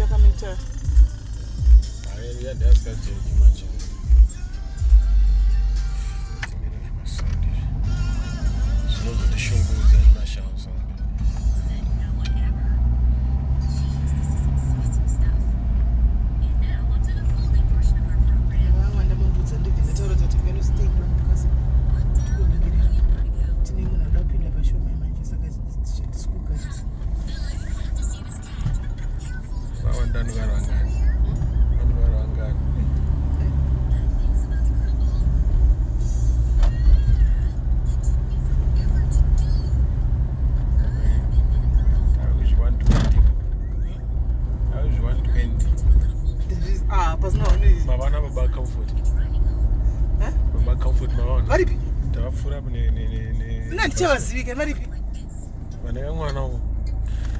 Yakamita. Hayi yandasikajeki manje. Zvinozotishungurudza zvimashanso. Vamwe ndamubvunza ndibve ndataura kuti ngano stay long because tikunakira. Tine munhu anoda kupinda pashoma manje saka tisi kugarisa. Vawandani vari vangani? Vanhu vari vangani? Tauzvi 120. Tauzvi 120. Ah, pasina vanhu. Mavana baba Comfort. Eh? Baba Comfort mavana. Varipi? Tavapfuura ne ne ne ne. Mina ndichavazivi kana varipi? Vane kamwana uko.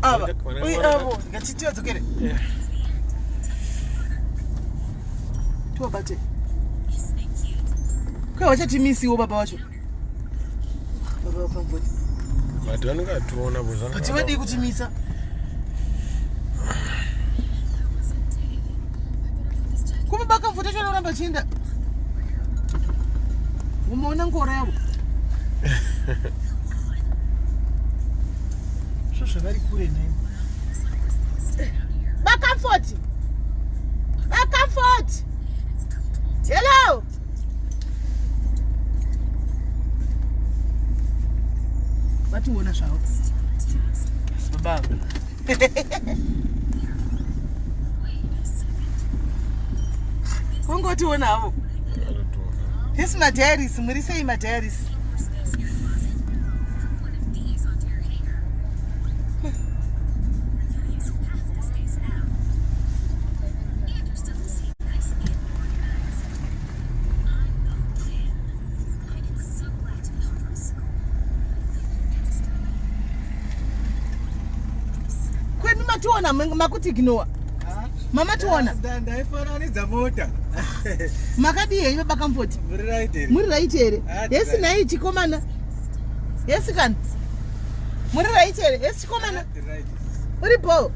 Ava. Vane Uye kamwana- avo, ngatitiwadzokere. Yeah. Tiwabate. Kwa wachatimisiwo baba wacho. Baba vakamvoti. But vanenge vationa bo But vadii kutimisa? Kumbe bakamvota chacho anoramba achienda. Umaona ngoro yavo. Zvo zvavari kure nayo. Bakamfoti. Bakamfoti. Hello. Vationa zvavo. Baba. Kungotiona havo. Yes, madiaries, muri sei madiaries? Kwedu mationa makuti ignowa. Mama tiona. Ndaifananidza mota. Makadii henyu baba Comfort? Muri right here. Muri right here? Ah, Yes right. nhai chikomana. Yes kana. Muri right here? Yes chikomana. Right. Uri bho.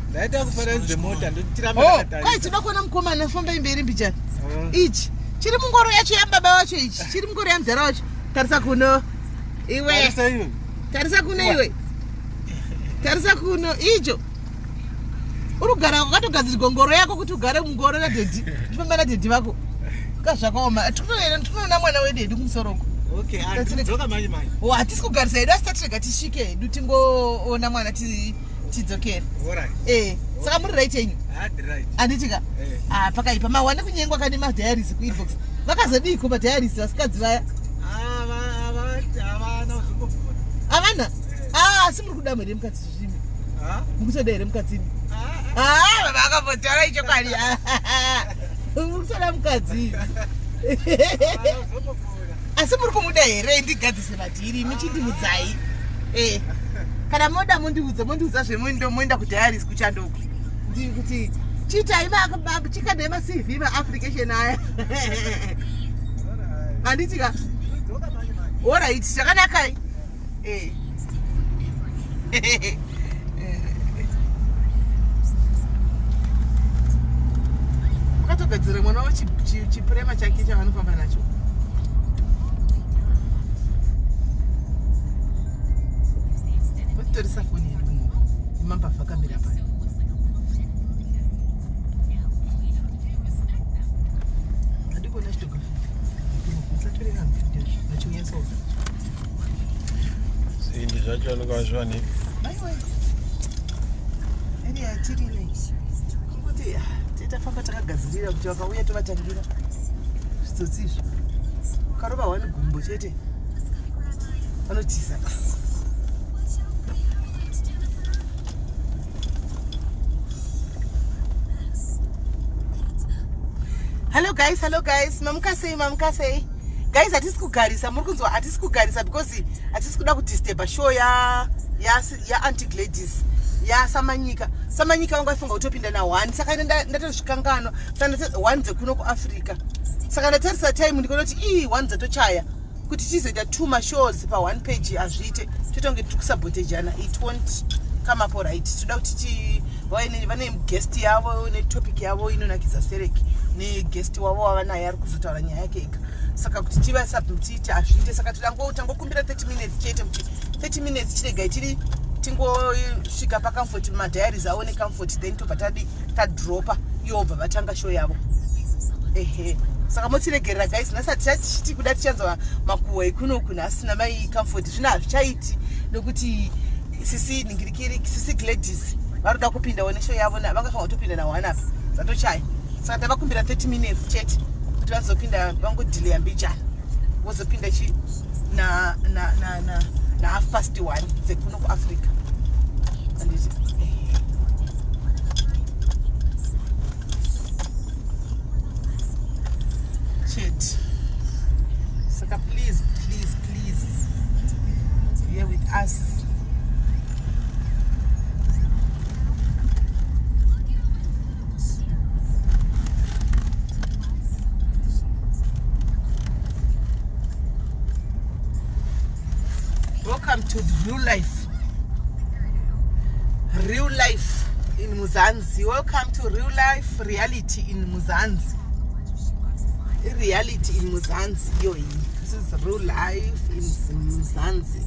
Ndaita kufananidza mota ndotiramba Oh, ndakatarisa. kwai tinoda kuona mukomana fambai mberi mbichana. Oh. Ichi chiri mungoro yacho yababa wacho ichi chiri mungoro yamudhara wacho. Tarisa kuno. Iwe. Tarisa iwe. Tarisa kuno iwe. Tarisa kuno icho. Uri kugara wakatogadzirirwa ngoro yako kuti ugare mungoro nadhedhi. Tifamba nadhedhi vako. Ka zvakaoma. Tinoona mwana wedu hedu kumusoro uko. Okay, ah, todzoka manje manje. Oh, hatisi kugarisa hedu asi tatirega tisvike hedu tingoona mwana tidzokere. Alright. Eh, saka muri right henyu? Ah, right. Handiti ka? Eh. Ah, pakaipa. Mawane kunyengwa kane madiaries kuinbox. Vakazodiiko madiaries vasikadzi vaya? Ah, havana kuzongofona. Havana? Ah, asi muri kuda here mukadzi zvimi? Ah? Muri kutoda here mukadzi imi? Ah, Ah, baba akambotaura ichokwadi. Muri kutoda mukadzi. havana kuzongofona. Asi muri kumuda here ndigadzise madhiri muchindiudzai. Eh. Kana moda mondiudza mondiudza zvemundo moenda kudiaries kuchandoko. Ndi kuti chiitai chikandai maCV maapplication aya. Alright. Handiti ka? Todzoka manje manje. Alright, zvakanakai. Eh. Wakatogadzira mwana wavo chipurema chake chavanofamba nacho. Votitoresa foni yedu muno. Nemambavha akamira paya. Handikuona chitoga. Musatore vanhu vachiuya so. Zvindi zvacho vanenge vazviwanepi? Aiwa. Area yatiri inei. Kungoti ah, tafamba takagadzirira kuti vakauya tovatangira. Zvitsotsi izvi. Karova wani gumbo chete. Vanotiza. Hello guys, hello guys. Mamuka sei, mamuka sei. Guys, hatisi kugarisa, muri kunzwa hatisi kugarisa because hatisi kuda kudisturba show ya ya ya Auntie Gladys ya Samanyika. Samanyika vanga vafunga kutopinda na 1 saka ndatozvikanganwa. Saka 1 dzekuno kuAfrica. Saka ndatarisa time ndikaona kuti ii 1 dzatochaya kuti tizoita 2 mashows pa 1 page hazviite. Toita kunge tiri kusabotejana. It won't Come up right. Toda kuti ti vaine vane guest yavo netopic yavo inonakidza stereki neguest wavo wavanaye ari kuzotaura nyaya yake ega. Saka kuti tivasubmit hazviite saka toda tangokumbira 30 minutes chete kuti 30 minutes chiregai tiri tingosvika pacomfort madiaries avo necomfort then tobva tadi tadropa iwo bva vatanga show yavo. Ehe, saka motiregerera guys, nhasi hatichati kuda tichanzwa makuhwa ekunoku nhasi namai Comfort. Zvino hazvichaiti nokuti sisi ningirikiri sisi Gladys varoda kupindawo neshow yavo, vangafanira kutopinda naone apa dzatochaya, saka tavakumbira 30 minutes chete kuti vazopinda, vangodhileya mbijana, vozopinda chi na na na na na 1:30 dzekuno kuAfrica, handiti? Ehe. Chete. Saka please, please, please bear with us. Welcome to the real life, real life in Mzansi. Welcome to real life, reality in Mzansi, reality in Mzansi iyoyi. This is real life in Mzansi.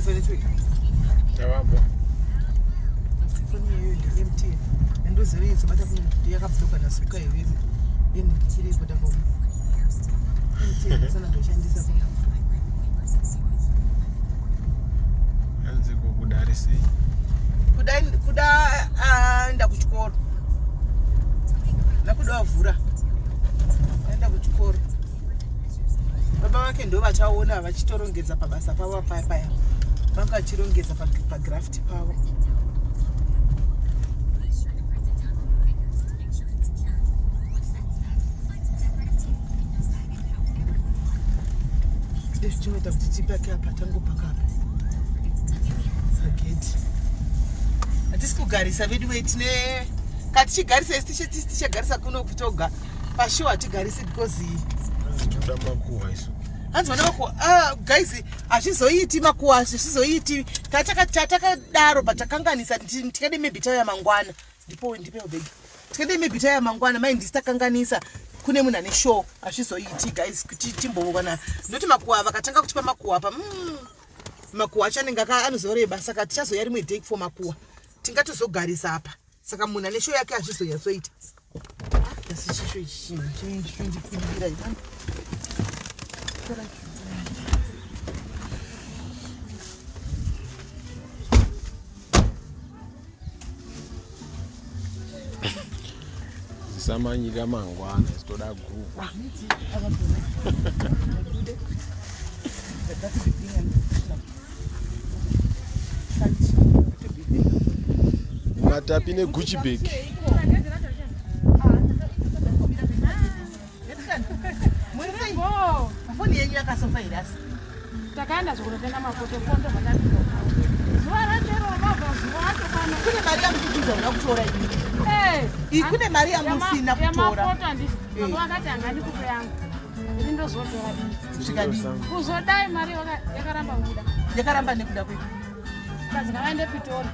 Network. Tavabva. Foni iyoyo ndeMTN, andoziva izobata yakabloka nasuka here yenhikiri Vodacom, MTN sana ndoshandisa. Hanzi kukuda sei? Kuda kuda aenda kuchikoro, nakuda wavhura aenda kuchikoro. Baba vake ndo vachaona vachitorongedza pabasa pavo paya paya, vanga vachirongedza pagraft pavo. Izvi chinoita kuti tipake apa, tangopaka apa pagedhi. Hatisi kugarisa vedu wei, tine katichigarisa isi tichagarisa kuno kutoga pashow, hatigarisi because Hanzi toda makuhwa isu. Hanzi vana makuhwa. Ah, guys, hazvizoiti makuhwa, hazvizoiti. Tatakadaro patakanganisa, tikade maybe tauya mangwana, ndipo ndipewo bhegi, tikade maybe tauya mangwana mai ndisi takanganisa kune munhu ane show. Hazvizoiti guys kuti timbovana noti makuhwa. Vakatanga kutipa makuhwa pa makuhwa acho anenge anozoreba, saka tichazoya rimwe day for makuhwa, tingatozogarisa apa. Saka munhu ane show yake hazvizonyatsoita. Ah, asi chisho ichi chinhu chinondipindira ivana. Zisamanyika mangwana, toda guhwa. That's the thing I'm Can't to be there. Matapi neGucci bag. Muri foni yenyu yakasofa here asi? Takaenda zvokunotenga mafotofoto zvakapinda zuva racho iro, mabva zuva acho pano. Kune mari yamukubvunza kuda kutora ini. Iyi kune mari yamusina kutora. Yamafoto handisi. Eh. Baba vakati handikupe yangu ini, ndozotora iyi. Zvikadii? Kuzodai mari yakaramba kubuda. Yakaramba nekuda kwedu. Kazi ngavaende Pitori,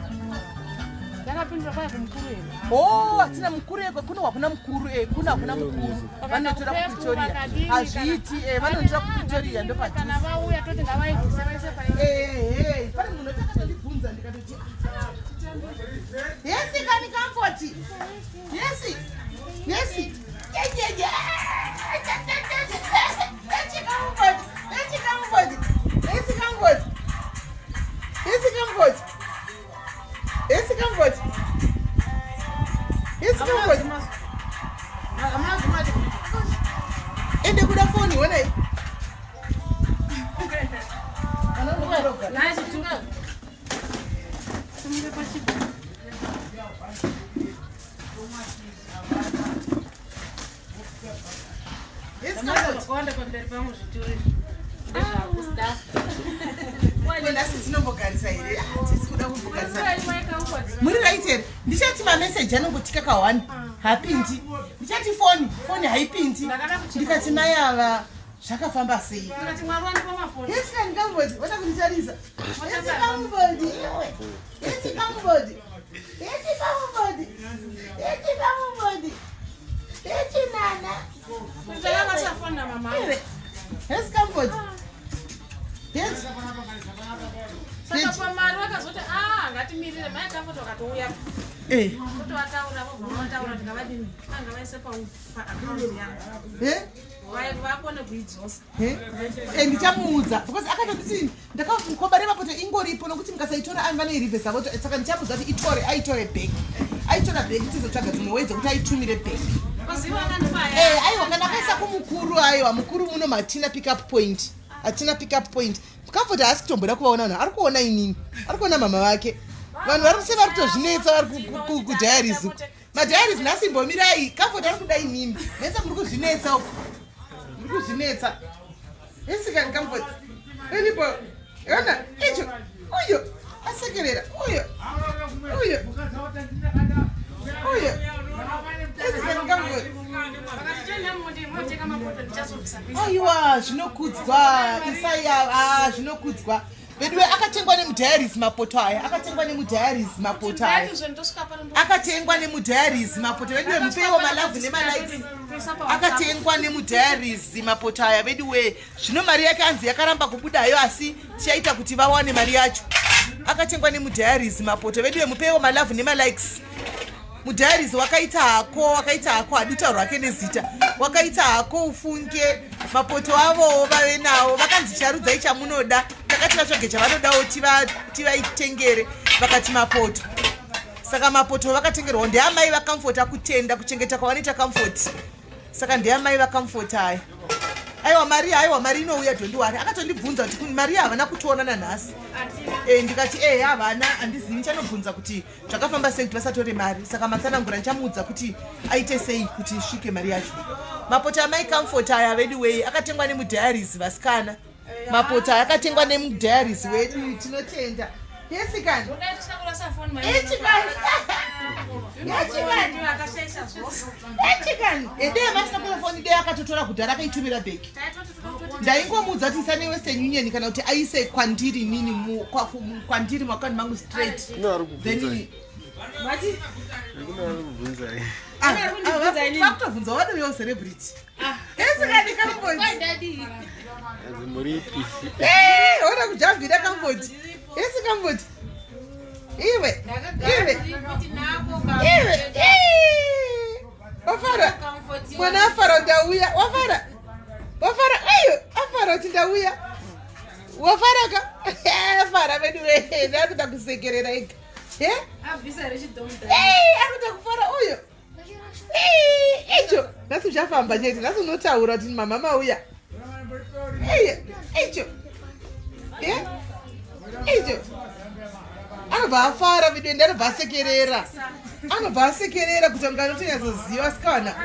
yakapindura kwai kumukuru here. O, hatina mukuru eko kuno, hakuna mukuru e kuno, hakuna mukuru, vanotora kuPretoria. Hazviiti e vanotora kuPretoria. Kana Ndopadhuze. vauya toti ngavaibvise vaise pai. Ehe, pane munhu atakatondibvunza, ndikatoti yes kani Comfort, yes yes yeyeye, Comfort, Comfort, yes Comfort, yes Comfort, yes Comfort, yes Comfort. Yes, Comfort. Zvakawanda pamberi pangu zvituri ndezvakustaff. Nhasi tinombogarisa here? Hatisi kuda kumbogarisa. Muri right here? Ndichati mameseji anongotika ka1 hapindi. Ndichati foni, foni haipindi. Ndikati mai ava zvakafamba sei? Ndikati Mwari wandipa mafoni. Yes, kan Comfort, wada kunditarisa. Yes, Comfort, iwe. Yes, Comfort. Yes, Comfort. Yes, Comfort. Yes, Nana. Ndakabata foni namama. Iwe. Yes, Comfort. Yes. Saka pamari vakazoti ah ngatimirire mai Comfort vakatouya. Eh. Kutovataura vobva vataura ndikavadini anga vaise paaccount yangu. Eh? Vakone kuidzosa. Eh, ndichamuudza because akatonditi ndakakoba remapoto ingoripo nokuti mukasaitora ani vanoirivhesa voto, saka ndichamuudza kuti itore, aitore back, aitora back, tizotsvaga dzimwe wei dzekuti aitumire back. Koziva akandipa. Eh, aiwa, kana akaisa kumukuru, aiwa, mukuru muno hatina pick up point, hatina pick up point. Comfort haasi kutomboda kuvaona vanhu, ari kuona inini, ari kuona mama vake. Vanhu vari kuse vari kutozvinetsa, vari kudiaries, madiaries nhasi. Imbomirai, Comfort ari kuda inini. Mese muri kuzvinetsa uko, muri kuzvinetsa. Isikani Comfort iripo, ona icho, uyo asekerera, uyo, uyo, uyo. Isikani Comfort. Vakati chenhamuti mapoto ndichazobvisa kuisa. Aiwa, zvinokudzwa, isai. A, zvinokudzwa veduwe. Akatengwa nemudiaries mapoto aya, akatengwa nemudiaries mapoto aya. Ndati ndosvika pano. Akatengwa nemudiaries mapoto veduwe. Mupeiwo malove nemalikes. Akatengwa nemudiaries mapoto aya veduwe. Zvino mari yake anzi yakaramba kubudayo, asi tichaita kuti vawane mari yacho. Akatengwa nemudiaries mapoto veduwe. Mupeiwo malove nemalikes. Mudiaries wakaita hako, wakaita hako, hadutaurwa hake nezita. Wakaita hako ufunge mapoto avowo vave nawo. Vakanzi charudzai chamunoda, takati vatsvage chavanodawo tivaitengere, vakati mapoto. Saka mapoto vakatengerwawo ndeamai vaComfort. Akutenda kuchengeta kwavanoita Comfort. Saka ndeamai vaComfort aya. Aiwa, mari, aiwa, mari inouya, don't worry. Akatondibvunza kuti mari havana kutoona nanhasi. Ndikati ehe, havana, handizivi, nchanobvunza kuti zvakafamba sei kuti vasatore mari. Saka matsanangura, ndichamuudza kuti aite sei kuti isvike mari yacho. Mapoto amai Comfort aya vedu wei, akatengwa nemudiaries vasikana. Mapoto aya akatengwa nemudiaries wedu, tinotenda. Yesikani. Udai tichakurasa foni. Echikani. Echikani. Akashaisha zvose. Echikani edee masina kuona foni, dei akatotora kudhara akaitumira back. Taitoti toda kutoti. Ndaingomuudza kuti isa neWestern Union kana kuti aise kwandiri nini kwandiri muakaunti mangu straight. Kune vari kubvunza. Then Mati. Kune vari kubvunza. Ah, Kune vari kundibvunza inini. vakutobvunza wadoyo celebrity. Esikani Comfort. Kwai daddy. Anzi muripi? Eh, ona kujambira Comfort. Esi Comfort, iwe, iwe, iwe. Eh, wafara mwana, afara kuti ndauya, wafara, wafara. Ayo, afara kuti ndauya, wafara ka, afara vedu. Ndakuda kusekerera ega. Eh? Abvisa rechidhomudha. Ei, arikuda kufara uyo. Ei, icho nhasi uchafamba chete, nhasi unotaura kuti mama mauya. Ei, icho. Eh? Icho anobva afara vedu, anobva asekerera, anobva asekerera kuti anga anotonyatsoziva asikana.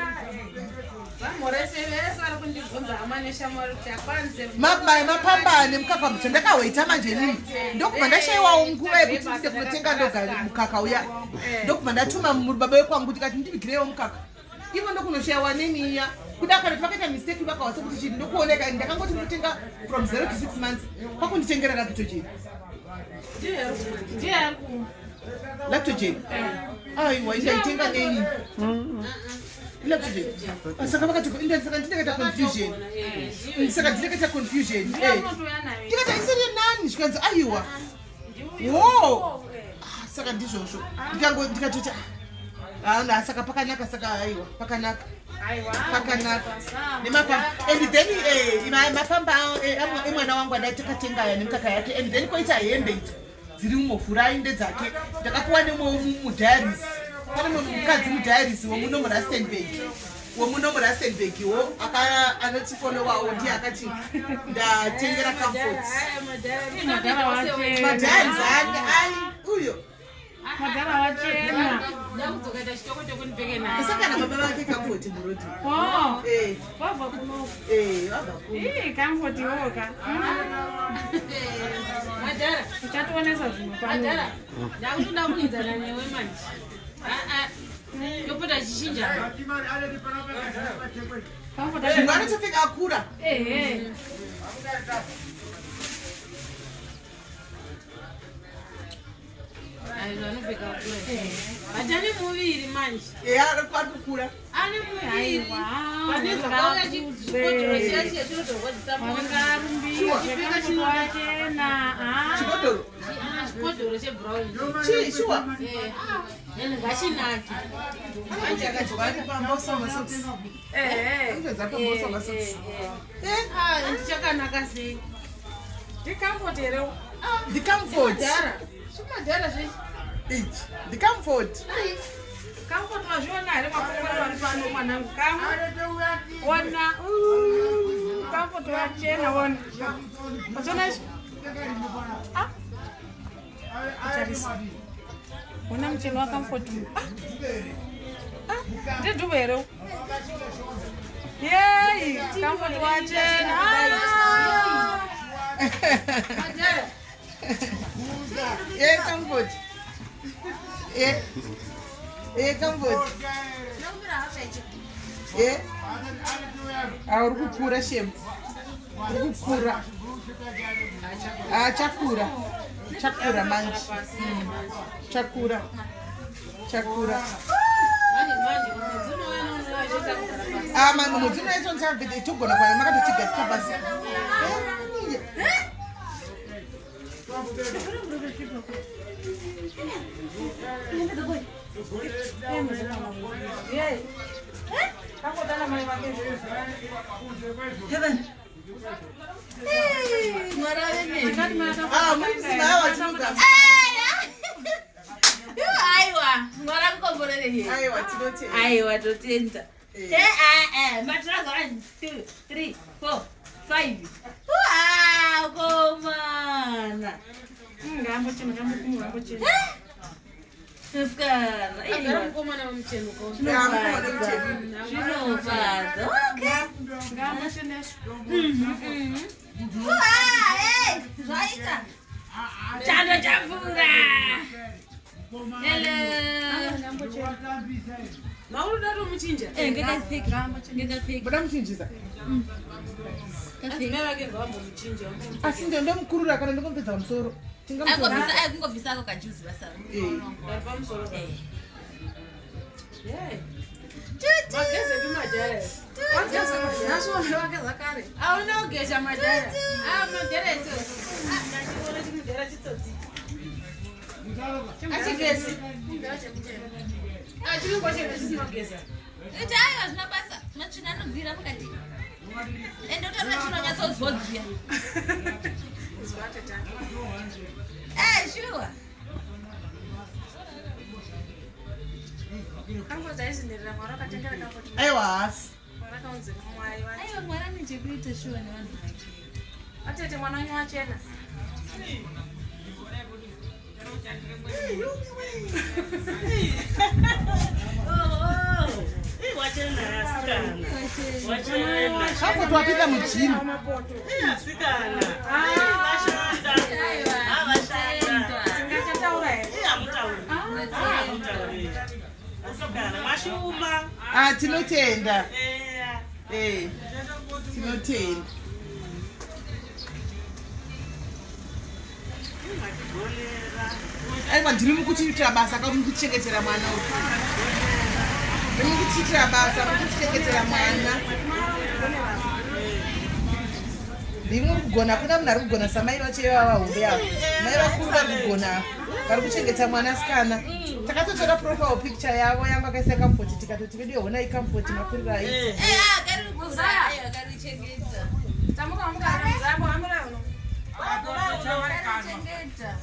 Vamhorese vese vari kundibvunza, hama neshamwari, kuti akwanise. Mapambane mukaka mutsva ndakawaita manje inini, ndokubva ndashayiwawo nguva yekuti ndide kunotenga ndoga mukaka uya. Ndokubva ndatuma baba wekwangu, tikati ndivigirewo mukaka ivo, ndokunoshayiwa neniya kuda kana kuti vakaita mistake, vakawasa kuti chii. Ndokuoneka ndakangoti ndinotenga from 0 to 6 months, kwakunditengera Lactogen. Ndiye ari ku Lactogen, aiwa, indaitenga neni Lactogen. Saka vakati saka ndinekaita confusion, saka ndinekaita confusion. Ndiye unotouya nayo. Ndikati isiri nani, zvikanzi aiwa wo. Ah, saka ndizvozvo. Ndikatoti ah, saka pakanaka, saka aiwa, pakanaka. Aiwa. Pakanaka nemapamba. And then mapamba emwana wangu andatakatenga aya nemukaka yake. And then koita hembe idzo dziri mumovhurai, ndedzake, ndakapiwa nemwe mudiaries. Pane mumwe mukadzi mudiaries wemuno muRustenburg, wemuno muRustenburg wo anotifolowawo, ndiye akati ndatengera Comfort. Madiaries ai uyo. Madhara wachena. Ndakudzoka ita chitokotoko ndipfeke naye. Kusangana baba vake Comfort murodhi. Oh, Eh, wabva kuno. eh, vabva kuno. Ii, Comfort iwoka. Madhara, Uchationesa zvinhu pano. madhara. Ndakutoda kuinzana newe manje. Ah ah. Ndopota chichinja. Comfort Zvimwe anotopfeka akura. Ehe. Ayo anopfeka kure. But ane muviri manje. Eh, ari kukura. Ane muviri. Aiwa. Pane zvakauya chikodhoro chiya chiya chinotorwadzisa mwoyo. Wangarumbidze Comfort wachena. Ah. Chikodhoro. Chikodhoro chebrown. Chii, shuwa. Eh, ah, ende ngachinake. Manje akadya ari pamba usama masocks. Ehe. Anopedza pamba usama masocks. Eh, Ah, ndichakanaka sei? Ndicomfort here? the Comfort. Dhara. Chimadhara zvechi. Ichi, the Comfort. Comfort wazviona here makomborero ari pano mwanangu? Kamwe. Ona. Comfort wachena ona. Wachiona izvi? Ah. Tarisa. Ona mucheno waComfort. Ah. Ah, ndidhuve here? Yeyi, Comfort wachena. Ah. Madhara. Eh, Comfort. Eh. Eh, Comfort. Eh. Ah, uri kukura shem. Uri kukura. Ah, chakura. Chakura manje. Chakura. Chakura. Manje manje mwedzi unouya neunouya achiita kugara pasi. Ah, manje mwedzi unoita ndichabvita togona kwayo makatochigadzika pasi. Eh. Yeyi. Comfort ana mai vake. Ah, muri muzima awa tinoga. Aiwa, mwari akukomborere. Aiwa tinotenda. Aiwa, totenda. Eh. Matirazo 1 2 3 4 5. Uaa, komana. Ngambochena, ngambochena. Musikana. Agara mukomana wemuchenuko. Ah, mukomana muchena. Zvinofadza. Okay. Ngambocheneswa. Uaa, hey, zvaita. Chando chamvura. Hello. Mauri uda tomuchinja? Eh, ngakapfeke. Ngakapfeke. Boda muchinjisa. Mai vake ngavambomuchinja. Asi ndo ndomukurura kana ndokumupedza pamusoro. Tingamutora. Angobvisa, angobvisa ako kajuzi basa. Eh. Ari pamusoro. Eh. Yeah. Mageza edu madhara. Wageza kare. Hauna kugeza madhara. Ah, madhara etu. Ah, ndachiona chimudhara chitsotsi. Achigezi. Ah, chinongwa chega chisina kugeza. Iti aiwa zvina basa. Matsvina anobvira mukati. Ende utori chinonyatsozodziya. Eh, sure. Comfort aizinherera mwari akatengera Comfort. Aiwa hasi. Mwari akaunzira mwai wake. Aiwa mwari ane chekuita shuwa nevanhu vake. Atete mwana wenyu wachena. Comfort wapinda mujini. Tingachataura here? Ah, tinotenda. Eh. Tinotenda. Aiwa ndiri mukuchiitira basa ka mukuchengetera mwana uyu. Ndiri mukuchiitira basa mukuchengetera mwana. Ndiri kugona hakuna munhu ari kugona samai vacho ivava hombe ava. Mai vakuru vari kugona vari kuchengeta mwanasikana. Takatotora profile picture yavo yangu akaisa Comfort tikatoti vedu honai Comfort makuriro aita. Eh, ah, kari kukura. Aiwa, kari kuchengeta. Tamuka muka muzambo amira uno. Kari kuchengeta.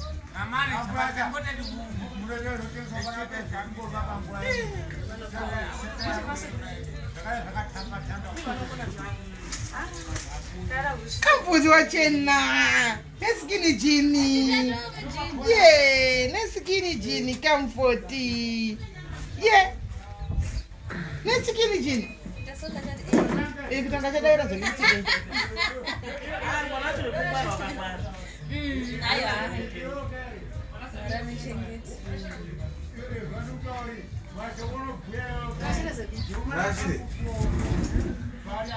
Comfort wachena neskini jini. Ye, neskini jini Comfort. Ye. Neskini jini. Eh, kutanga chadaira zvonetsikei.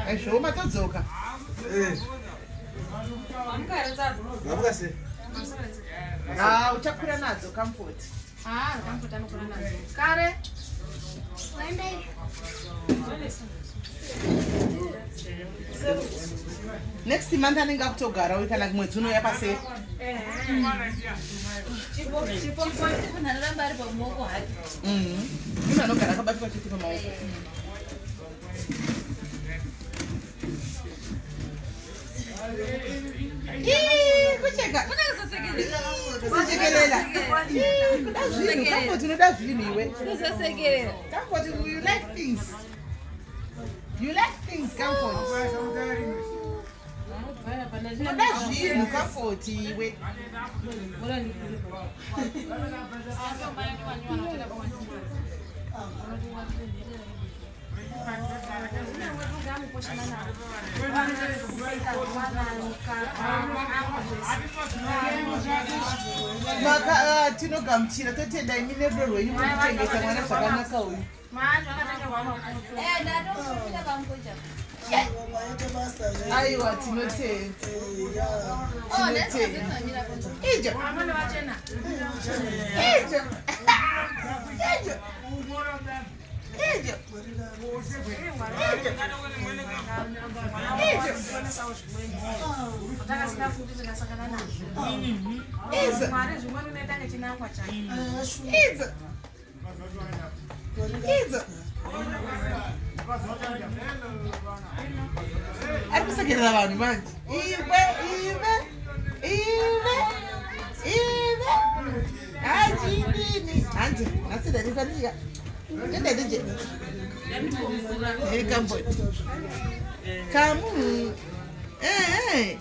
Aizvo matodzoka. Ah, uchakwira nadzo Comfort. Ah, Comfort anokwira nadzo. Kare. Next month anenge akutogara uyu kana mwedzi unouya paseri. Chipo munhu anoramba ari pamaoko hake. Munhu anogara akabatwa chete pamaoko. Ii, kucheka. Kusekelela. Ii, kuda zvinhu. Comfort unoda zvinhu iwe. Kuzosekerera. Comfort, you like things. You like things, Comfort. Unoda zvinhu, Comfort iwe. Maka tinogamuchira totenda imi nerudo rwenyu muri kuchengeta mwana zvakanaka uyu. Eh, ndatofika pamukocha. Aiwa tinotenda. Oh, that's Tinotenda. Ijo. Ijo. Ijo. Ijo. Ijo. Izo. Idzo. Idzo. Ari kusekerera vanhu manje. Iwe, iwe, iwe, iwe. Hachidini. Hanzi, nhasi ndarisa ndidya. Ndendadije. Hey, Comfort. Kamu. Eh, eh.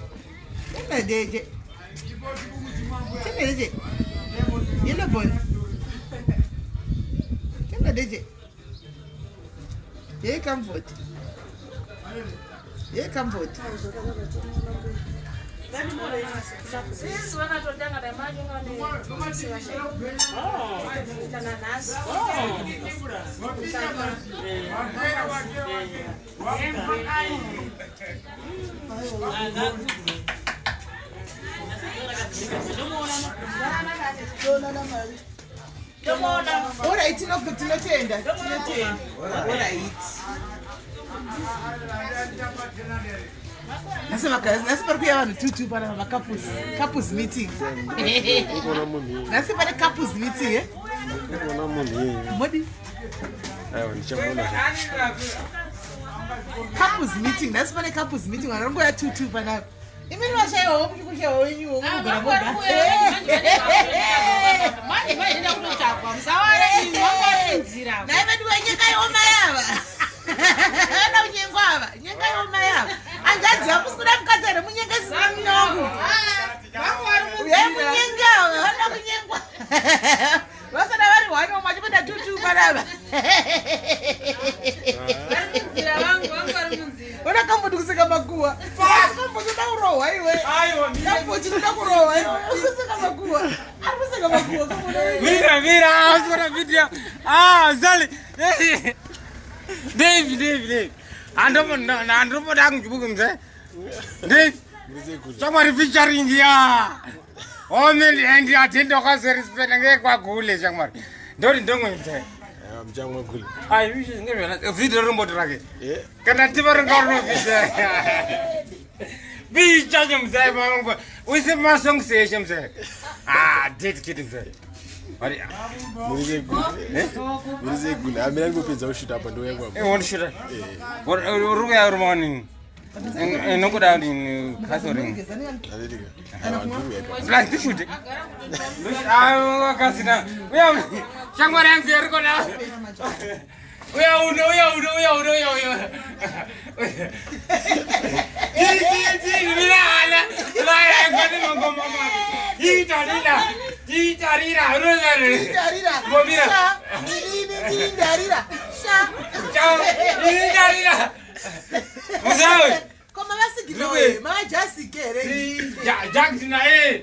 Ndendadije. Ndendadije. Yellow bone. Ndendadije. Hey, Comfort. Hey, Comfort. Sisi vakatotanga kana nhasi. Alright, tinotenda. Tinotenda. Alright. Nhasi nhasi pari kuuya vanhu tutu pana macouples couples meeting. Ndikuona munhu iyeye. Nhasi pane couples meeting eh? Ndikuona munhu iyeye. Modi Aiwa ndichamuona. Couples meeting. Nhasi pane couples meeting vanhu vari kuuya tutu panapa. Imini vashaiwawo kuti kushaiwa wenyuwo munogara moga. Manje manje enda kutotsvagwa musaware wangu. Nhai vedu venyika ioma yava. Vana kunyengwa ava. Nyenga ioma yava. Hanzvadzi hamusi kuda mukadzi here munyengesisa munya wangu. Uyai munyenge ava vanoda kunyengwa. Vasada vari hwani vamwe vachipinda tutu panapa. Ona Comfort kuseka makuwa. Comfort unoda kurohwa iwe. Comfort unoda kurohwa iwe. Kuseka makuwa. Ari kuseka makuwa. Comfort. Mira, mira, usikona video. Ah, sorry. Dave, Dave, Dave. Andomo kunjibuka mzee. Dave. Shamwari featuring ya. Oh man, and atenda kwase respect ngeke kwagule shamwari. Ndori ndongo mzee. Muchamwa kule. Ai, wishi ngeke video rombo rake. Eh. Kana tiva ringa video. Bicha mzee mangu. Uise ma songs yeshe mzee. Ah, dead kid mzee. Ari. Muri kule. Muri kule. Amira ndikupedza kushuta apa ndouya kwako. Eh, wondishuta. Uri kuya uri maonini. Nokuda kasoring. Handitika. Aiwa ndikuuya. Plus ndishute. Kasina. Uya shamwari yangu yarikona. Uya uno, uya uno, uya uno, uya uno. mama. Titarira. Titarira. Ndarira. Mbomira. Sha. Inini ndiri ndarira. Sha. Titarira. Muzawe. Koma vasiginowe, Luwe. mavajasike here. Jackson eh.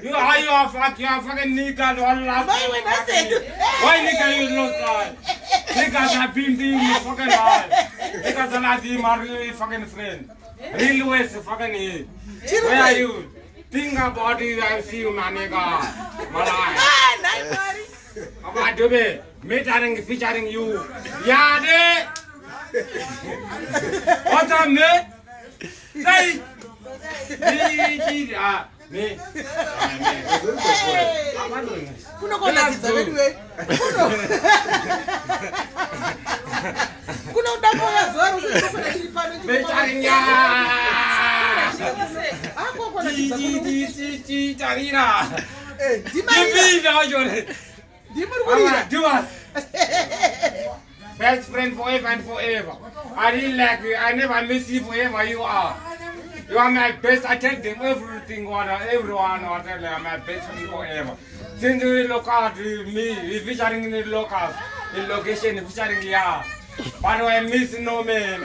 You are you are fuck you are fucking nigga one last. Mai wena sedu. Why nigga you not lie? Niggas have been doing you fucking lie. Niggas are not my really fucking friend. Real ways fucking here. Where are you? Think about it I see you my nigga. My life. Ah, nhai Mwari. About to be meeting featuring you. Yeah, de. What's up, man? Say. Ah, me. Hey. Kunokonakidza vedu we. Kuno. Kunoda kuuya zuva rose ndinokona tiri pano. Featuring ya. Akokonakidza kuno. Tarira. Eh, ndimarira. Ndipinda wacho. Ndimuri kurira. Do us. Best friend forever and forever. I really like you. I never miss you forever you are. You are my best. I tell them everything, what everyone, what I am my best friend forever. Since we look out me, we featuring in the locals, in location, featuring yeah. But I miss no man.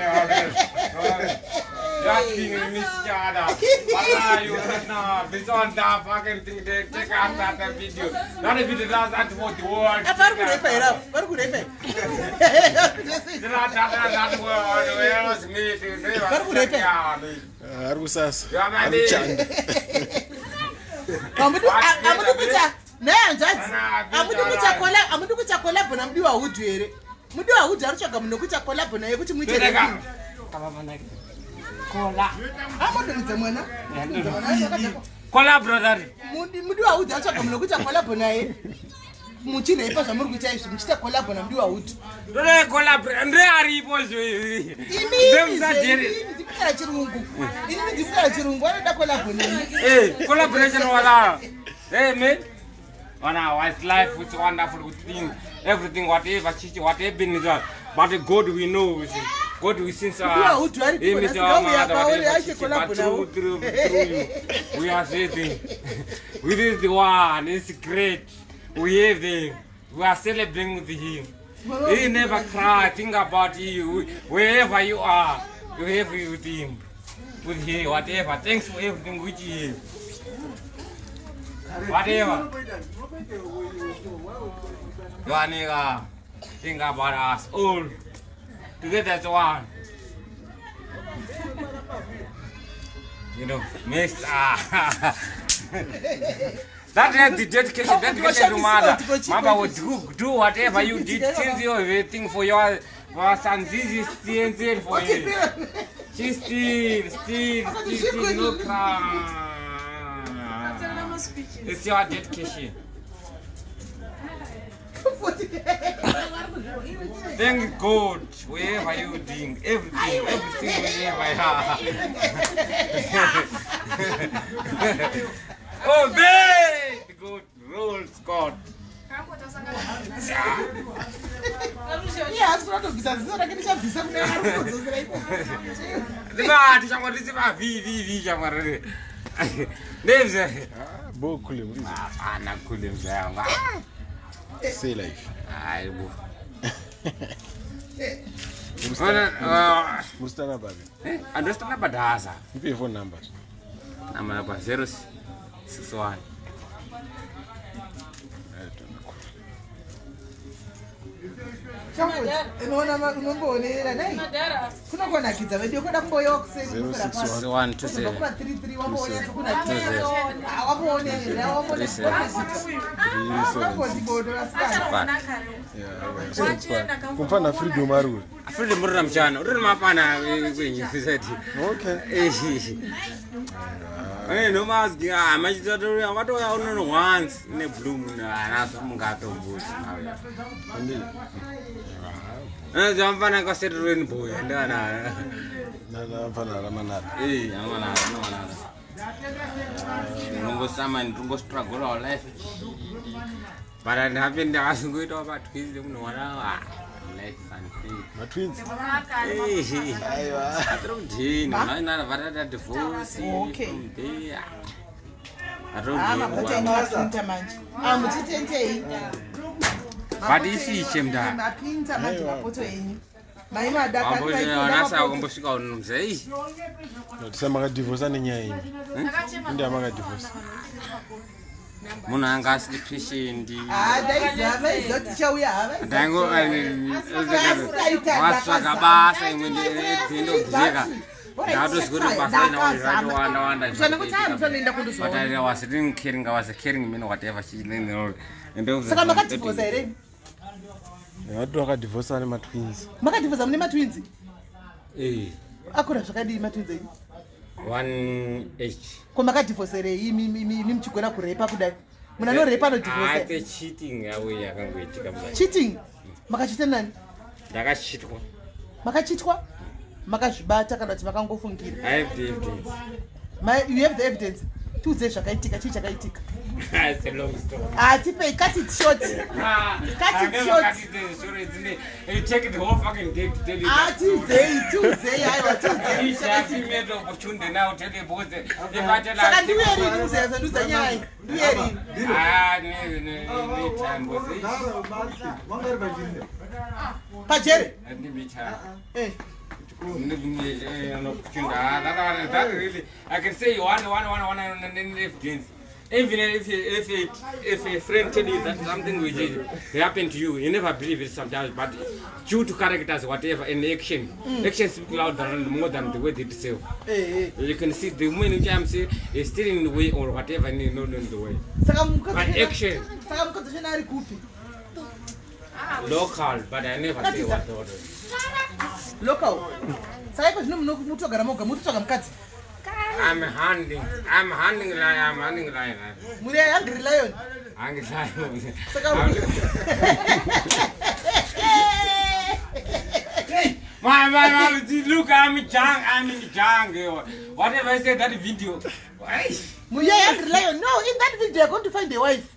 That thing we miss each other. But are you right now? This on that fucking thing, they take out that video. Not a video, that's for the world. Apa vari kurepa here ava? Vari kurepa here? Ari kusasa. Ari kuchanda. Amudi kuita naye hanzvadzi. Amudi kuita kola, amudi kuita collab na Mudiwa Hood here. Mudiwa Hood ari kutsvaga munhu wekuita collab naye kuti muite rating. Ambodoridza mwana. Ambodoridza mwana, akadhakwa. Kola brother. Mudiwa Hood ari kutsvaga munhu wekuita collab naye. Muchirepa zvamuri kuita izvi, muchiita collab na Mudiwa Hood. Ndore kola ndre aripo zvo. Inini ndimukara chirungu. Inini ndimukara chirungu, anoda collab neni. Eh, collaboration wala. Hey man. Wana what's life it's wonderful thing. Everything whatever chichi whatever is but God we know. God we since Mudiwa Hood ari Him kuona, is our singauya mother, pauri whatever, aite chichi, collab but navo. through you, we are saving. We is the one, it's great. We have him. We are celebrating with him. He never cry. Think about you. Wherever you are, you have you with him. With him, whatever. Thanks for everything with him. Whatever. You are nigga. Think about us all. Together as one. You know, mister. That is the dedication, dedication to mother. Mama would do whatever you did since you waiting for your for son. This is still for you. She still, no cry. It's your dedication. Thank God, wherever you doing, everything, wherever you are. Oh, babe! God rules God. Iye haasi kuda kutobvisa ziso rake ndichabvisa kune ari kutodzosera ikoko. Ndibati shamwari ndiba vi vi vi shamwari. Ndebze. Bo kule murizo. Hapana kule mzee wangu. Say life. Hayi bo. Muristana babe. Andositana badasa. Nipe phone number. Namba yakwa 061. Unoona unomboonera nai kunokonakidza vedu kuda kumboyawa kuseri 061 kuva 33 wamboona kunakidza wamboonera wamboona bodo vasikana Kumfana freedom ari uri. Freedom uri namchana, uri mapana kwenyu sisati. Okay. Eh no mazi ah machitato watoya unono once ne blue moon anaso mungatombuzi. Andi. Eh zamfana ka set rainbow ndana. Na na mfana ramanara. Eh amana amana. Ndongosama ndongostruggle our life. But I haven't ndakasungoita pa twins munhu wana life unfair. Matwins. Eh. Aiwa. Atiri kudini, vanhu vatata divorce Okay. from there. Ah, mapoto enyu mapinda manje. Ah, muchitentei. But isiche mndana. Mapinda manje mapoto enyu. Maimada Wanasa kumbosvika uno mzee. Tisa makadhivhosa nenyaya iyi. Inde amakadhivhosa. Munhu anga asiri patient. Ah, ndaiziva vaiziva kuti tichauya hava. Ndango wasvaka basa imwe ndinobveka. Ndatozwa kuti basa ina zvakawanda wanda. Zvana kuti ah mutonoenda kundozoona. But I was didn't caring, I was caring me whatever she then. Saka makadhivhosa here? Vati vakadhivhosa nematwins. Makadhivhosa mune matwins? Eh. Akura zvakadii matwins enyu? One H. Ko makadhivhoserei imi imi muchigona kurepa kudai? Munhu anorepa anodhivhosa. Ah, it's cheating yawe yakangoitika mudai. Cheating? Makachita nani? Ndakachitwa. Makachitwa? Makazvibata kana kuti makangofungira? I have the evidence. My, you have the evidence? Tiudzei zvakaitika, chii chakaitika? It's a long story. Ah, tipei, cut it short. Cut it short. Cut it short. You take the whole fucking day to tell you. Ah, tiudzei, tiudzei, aiwa, tiudzei. Each female opportunity now tell you because if I tell Saka ndiuye rini muzeyazondiudza nyaya? Ndiuye rini? Ah, ne ne ne time was it? Wanga uri pajeri. Pajeri? Ndimi time. Eh. That really, I can say one, one, one, one, and then evidence. Even if a friend tell you that something which is happened to you, you never believe it sometimes. But due to characters, whatever, and action, action speak louder and more than the word itself. Eh, eh. You can see the woman which I'm saying is still in the way or whatever, and not in the way. Saka But mukadzi action, saka mukadzi wachona ari kupi? local, but I never say what the order. Local. Saka iko zvino munotogara moga, mutotsvaga mukadzi. I'm handling, I'm handling lion, I'm handling lion. Muri hungry lion. Hungry lion. Saka My, my, my, look, I'm in jang, I'm in jang. Whatever I said that video. Why? Muri hungry lion. No, in that video you're going to find a wife.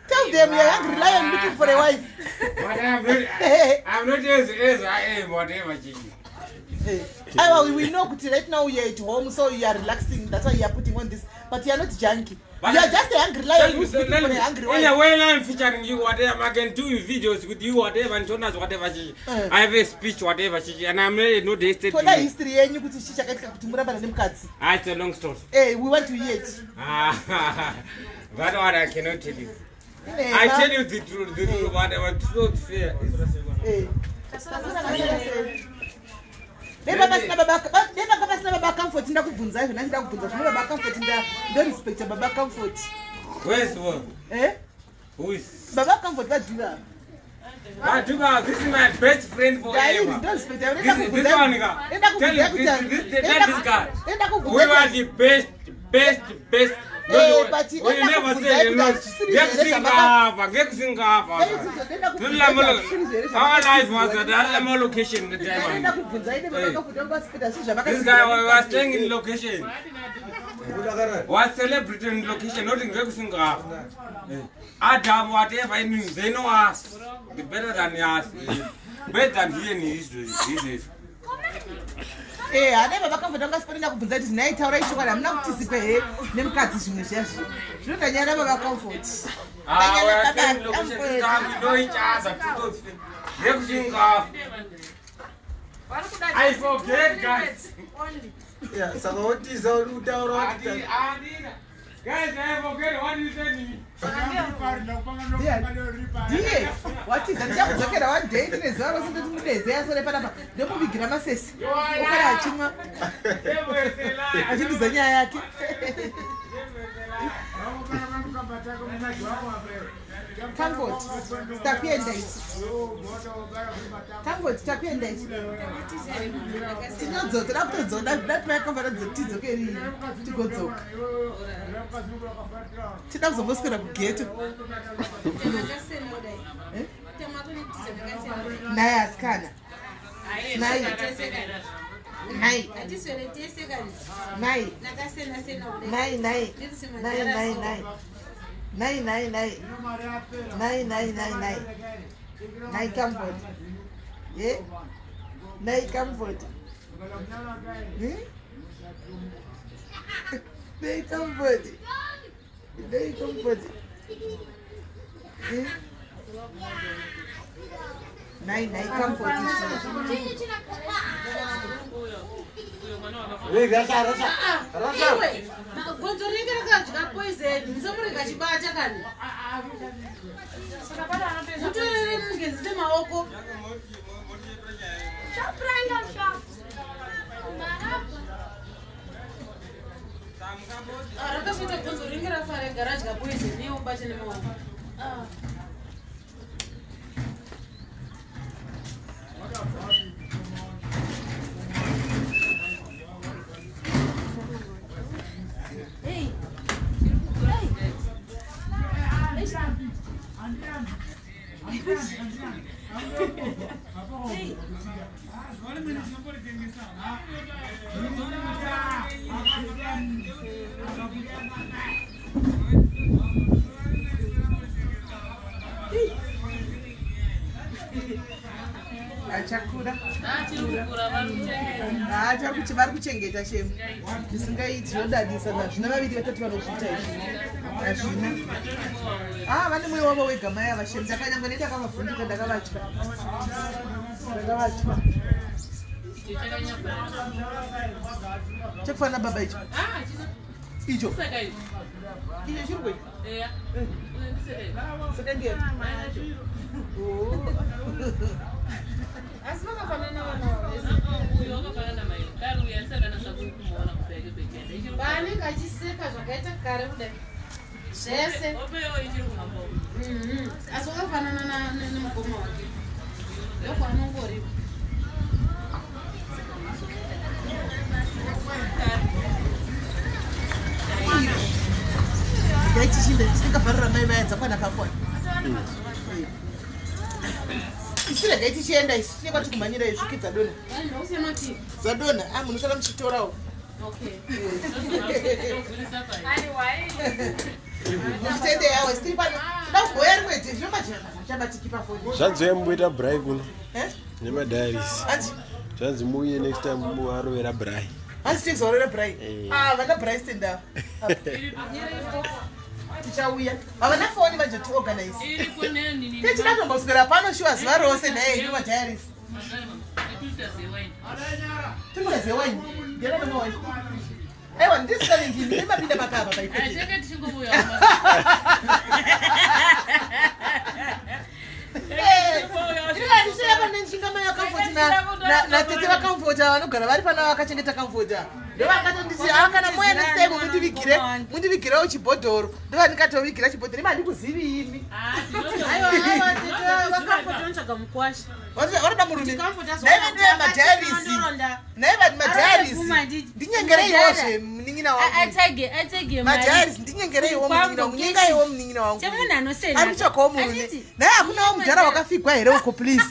Tell them you're hungry lion looking for a wife. But I'm not as I am, whatever. Chichi. Aiwa, we know kuti right now you're at home, so you are relaxing. That's why you are putting on this. But you are not junkie. But You are just a hungry lion who's looking for a hungry In wife. a way, I'm featuring you, whatever. I can do videos with you, whatever, and Jonas, whatever. Chichi. Eh. I have a speech, whatever, Chichi, and I'm really not hasted. Toda history yenyu kuti chii chakaitika kuti murambana nemukadzi. Ah, it's a long story. Eh, we want to hear it. Ah, that one I cannot tell you. Eh, I tell you the truth, the truth, whatever, truth, fear is. Eh. Dai baba sina baba dai baba pasina baba Comfort ndakubvunza izvo ndachida kubvunza zvino baba Comfort nda ndorespecta baba Comfort. Where's the one? Eh? Who is? Baba Comfort vadhuva. Vaduka, this is my best friend Ndairi forever. ndorespecta This, this one, guy. Tell you, this, tell this guy. We are the best, best, best. Eh, but We never say no. Ngekusingava, ngekusingava. Our life was at that location. The Ndaenda time. kubvunza ine baba Comfort vangu vasipeta zvinhu This guy was zvavakasiya. staying in location. Was celebrated in location, not in Ngekusingava. Adam, whatever, I mean, they know us. The better than us. Better than he and his his. Eh, hadai baba Comfort vanga asiponenda kubvunza kuti nhai taurai chokwadi hamuna kutizipa here nemukadzi zvimwe zviya zvi. Zvinotanyara baba Comfort. Ah, we Ndanyara are baba staying in location. This Comfort. time we know each other. Ngekusingava. I forget, guys. Yeah, saka wotiza uri kutaura kuti Guys, I forget what you said. Ndiye watiza ndichakudzokera one day ndine zuva rose ndoti mudeze asore panapa ndomuvigira masese okara achimwa achindiza nyaya yake. Comfort, takuenda isu. Comfort, takuenda isu. Tinodzoka, toda kutodzoka, dati mai Comfort tidzoke rini tigodzoka. Tida kuzomboswera kugeto. Eh? Naye asikana. Nai. Nai. Nai. Nai, nai. Nai, nai, nai. Nai, nai, nai. Nai, nai, nai, nai. Nai Comfort. Yeah. Nai Comfort. Eh? Nai Comfort. Hey, comfort. Eh? Nai, nai, comfort. Iwe, gonzo rinenge rakadya poison, musamurega achibata kani. Mutorere mugezise maoko. Ah, rakasvita gonzo rinenge rafa rega radya poison iwe ubate nemaoko. Ah. Achakura. Vari kuchengeta shemu. Zvisingaiti zvinodadisa hazvina vaviri vatatu vanozviita izvi. Hazvina. Ah, vane mwoyo wavo wega mai ava shemu. Ndakanyangwe nei ndakavavhunduka ndakavatya. Ndakavatya. Chekufanana baba icho. Icho. Icho chiri kwei? Second year. Asi vakafanana vana vese. Paanenge achiseka zvakaita kare kudai. Zvese. Asi wakafanana nemukoma wake. Ndokwaanongori. Regai tichinde tingavharira mai vaya dzakwana kakwana. Isu regai tichienda isu tine kwati kumhanyira izviki dzadonha. Dzadonha. Ah, munosara muchitorawo. Okay. Muchitende yawo tiri pano. Toda kugoya rimwe dhei zvino majana achabatiki pafoni. Zvanzi uya mumboita brai kuno. Eh? Nemadiaries. Hanzi Zvanzi muuye next time muarovera brai. hanzi tizorore brai. Eh. Ah, vana brai stand up. Tichauya. Havana foni manje to organize. Tichida kumboswera pano shuwa zuva rose naye ino madiaries. Tinoita zewaini. Ndiana nemawaini. Aiwa ndisikalingini ndimapinda makava paikoti. Natete vakamfota vanogara vari pana vakachengeta kamfota ndovakatonditi a kana moya next time mundivigire mundivigirewo chibhodhoro ndovandikatovigira chibhodhoro imi handikuzivi imi. Aiwa, aiwa, tete vakamfota vanotsvaga mukwasha. Vanoda murume. Comfort Naive ndiye madiaries. azoronda. Naive madiaries. Arikuuma handiti. Ndinyengereiwozve munin'ina wangu. Atsage atsage mari. Madiaries ndinyengereiwo munin'ina wangu. Nyengaiwo munin'ina wangu. Chemunhu anosena. Ari kutsvagawo murume. Handiti? Naye hakunawo mudhara wakafigwa here uko please.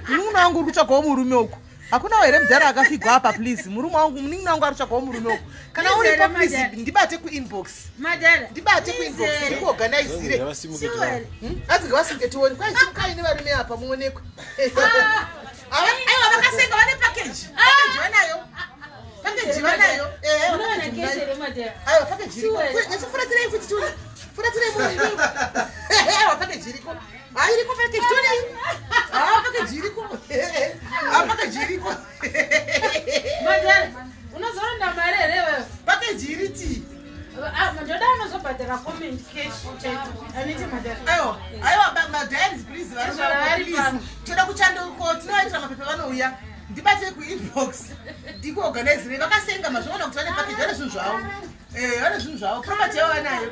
Munin'ina wangu uri kutsvagawo murume uko. Hakunawo here mudhara akafigwa apa please. Murume wangu munin'ina wangu ari kutsvagawo murume uko. Kana Please uripo here, please madhara. ndibate kuinbox. Madhara. Ndibate kuinbox Please. ndikuorganizire. Ngavasimuke tione. Hanzi ngavasimuke tione. Kwai simukai nevarume apa muonekwe. Aiwa vakasenga vane package. Package vanayo. Package vanayo. Eh, Unoona package keshe vanayo. here madhara. Aiwa package iriko. Sure. Nyatsofuratirayi futi tione. Furatirai muone. Aiwa package iriko. Ah, iriko package tione. Ah, package iriko. Ah, package iriko. Madhara, unozoronda mari here iwewe? Package iri tii. Ah, ndoda unozobhadhara comment cash chete. Aniti madhara. Aiwa, aiwa madiaries please vari Vari please. pano. Toda kuchandoko tinovaitira mapepa vanouya. Ndibate kuinbox. Ndikuorganizire vakasenga mazviona kuti vane package vane zvinhu zvavo. Eh, vane zvinhu zvavo. Property yavo vanayo.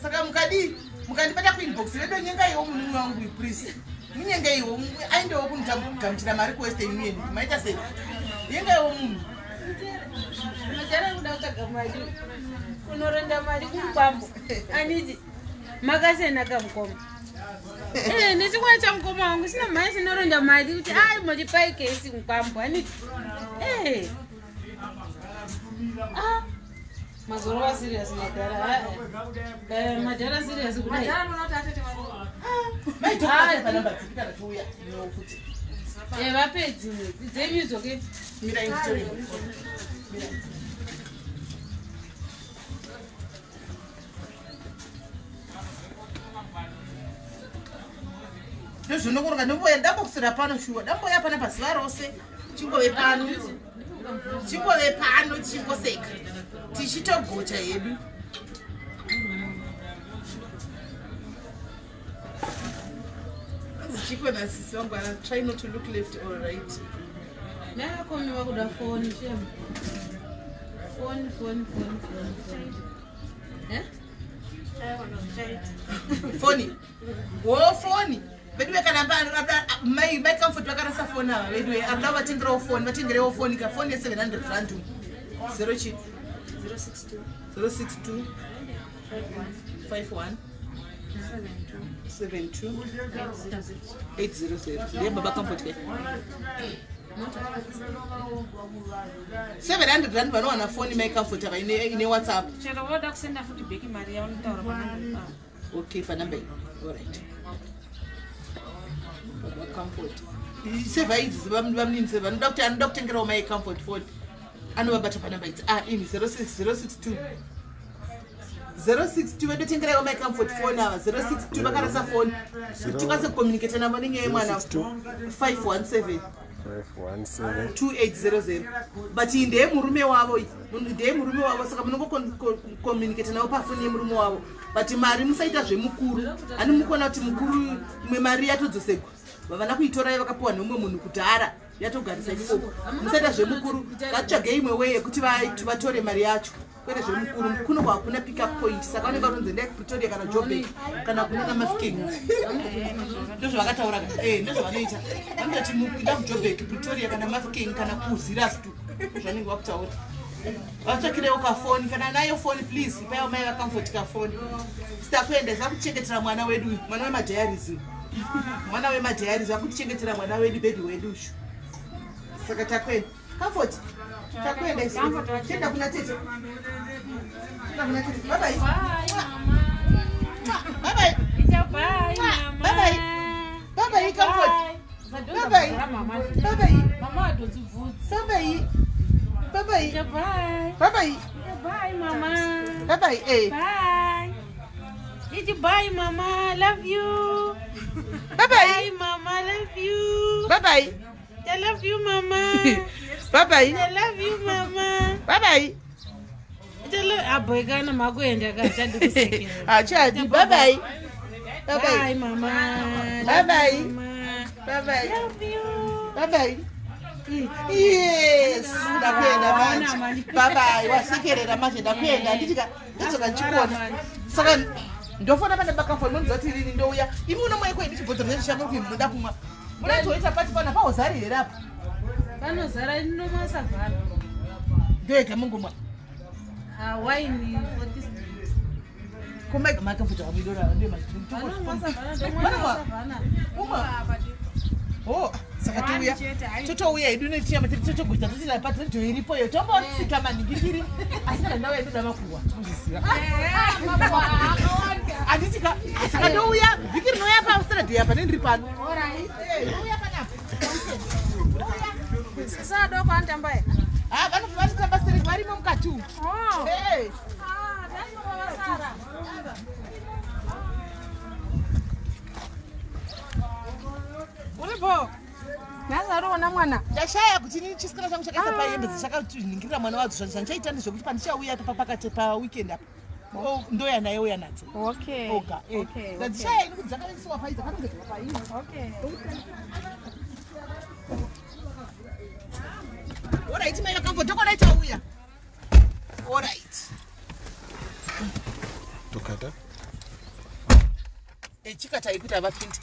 Saka mukadii mukandibata kuinbox redo nyengaiwo munin'ina wangu please. Munyengeiwo aendewo kunogamuchira mari kuWestern Union. Maita sei? Yengaiwo munhu. Madhara kuda kutsvaga mari. Unoronda mari kumukwambo. Aniti makasena kamukoma. Eh, nechimwe chamukoma wangu sina mhai sinoronda mari kuti ai muripai kesi mukwambo aniti. Eh. Ah. Mazorova serious madhara. Eh, madhara serious kudai. Mai tokubatai panamba dzipi kana tiuya nokuti. Eh, vapedzi dzenyu idzoke. Mirai nditore. Ndozvinongoroka ndomboya ndambokusira pano shuwa. Ndamboya pana pazuva rose. Chingove pano. Chingove pano tichingoseka. Tichitogocha hedu. Chiko na sisi wangu ana try not to look left or right. Nakakomi wakuda foni shem. Foni foni foni foni foni. Eh? Foni. Wo foni. Veduwe kana mai mai Comfort vakarasa foni ava veduwe arida vatengerawo foni vatengerewo foni ka foni ye 700 rand. 0 chi 062 062 51 72 800 ndiye baba Comfort ke 700 rand vanowana foni mai Comfort ava ine WhatsApp. Chero voda kusenda futi bheki mari yaunotaura panamba ipapo. Okay, panamba iyi. Alright. Baba Comfort. Seva idzi vamunini seva anoda kuti anoda kutengerawo mai Comfort foni. Anovabata panamba idzi. Ah, ini 06 062 062 vedotengeraiwo mai Comfort foni ava 062 vakarasa foni. Kuti tikwanise kucommunicate navo nenyaya yemwana 517 517 2800 but iyi ndeyemurume wavo iyi ndeyemurume wavo saka munongocommunicate navo pafoni yemurume wavo but mari musaita zvemukuru ani mukuona kuti mukuru imwe mari yatodzosekwa vavana kuitorai vakapiwa neumwe munhu kudhara yatogarisa ikoko musaita zvemukuru ngatsvage imwe way yekuti vatore mari yacho kwete zvemukuru kuno kwakuna pick up point saka vanenge vatonzi endai kupretoria kana Joburg kana kuna namafikeng ndozvavakataura ka ndozvavanoita vanototi mukuenda kuJoburg Pretoria kana Mafikeng kana kuZeerust zvanenge vakutaura vatsvakirewo kafoni kana nayo foni please paiwo mai vaComfort kafoni sitakuenda zakuchengetera mwana wedu uyu mwana wemadiaries uyu mwana wemadiaries vakutichengetera mwana wedu baby wedu ushu saka takuenda Comfort takuenda isu tienda kuna tete tienda kuna tete bye bye Bye mama. bye bye Ita bye mama. Bye bye. Bye bye, Comfort. Bye Bye bye. Mama. Bye bye. Mama atodzibvudza. Bye bye. Bye bye. Ita bye. Bye bye. Ita bye mama. Bye bye. Eh. Bye. Iti bye mama. Love you. Bye bye. Bye mama. Love you. Bye bye. I love you mama. Bye bye. I love you mama. Bye bye. Aboikana makuenda kachadi kusekera. Achadi. Bye bye. Bye Bye bye. mama. Bye bye. Mama. Bye bye. Love you. Bye bye. Yes, ndakuenda manje. Bye bye. Wasekerera manje ndakuenda. Ndichika ndidzoka ndichikuona. Saka ndofona pane bakafoni munonziva kuti rini ndouya. Imi unomwa ikweyi ndichibhodhoro nezvishango kuti munoda kumwa. Munozoita pati pana pahozari here apa? Panozara inomwa savhara. Ndoyega mungomwa. Ah, wine for this drink. Kumai makamfuta wamidora ndiyo Vanomwa mazhinji. savhana, ndomwa Vanomwa? savhana. Umwa. Oh, saka touya totouya hedu nechiyama chedu totoguta totira paredhiyo iripo iyo tombotsika manhingiriri asi kana ndauya ndoda makuhwa muzviziva handiti ka saka ndouya vhiki rinouya pasaradhiyo apa nendiri pano ndouya panapa Sasa adoko anotamba here? Ah, vanotamba stereki varimo mukati umu Oh. Eh. Ah, vasara. Uripo? Nhasi ariona mwana. Ndashaya kuti inini chisikana changu chakaisa pahembe dzichakaningira mwana wadzo zvandichaita ndezvekuti pandichauya pa pakati paweekend apa ndoya naye uya nadzo Okay. oga Okay. ndadzishaya ini kuti dzakaisiwa pai dzakarongedzwa pai Okay. Alright, mai vakambo tokonai tauya. Alright. Tokata. Chikatai kuti havapindi.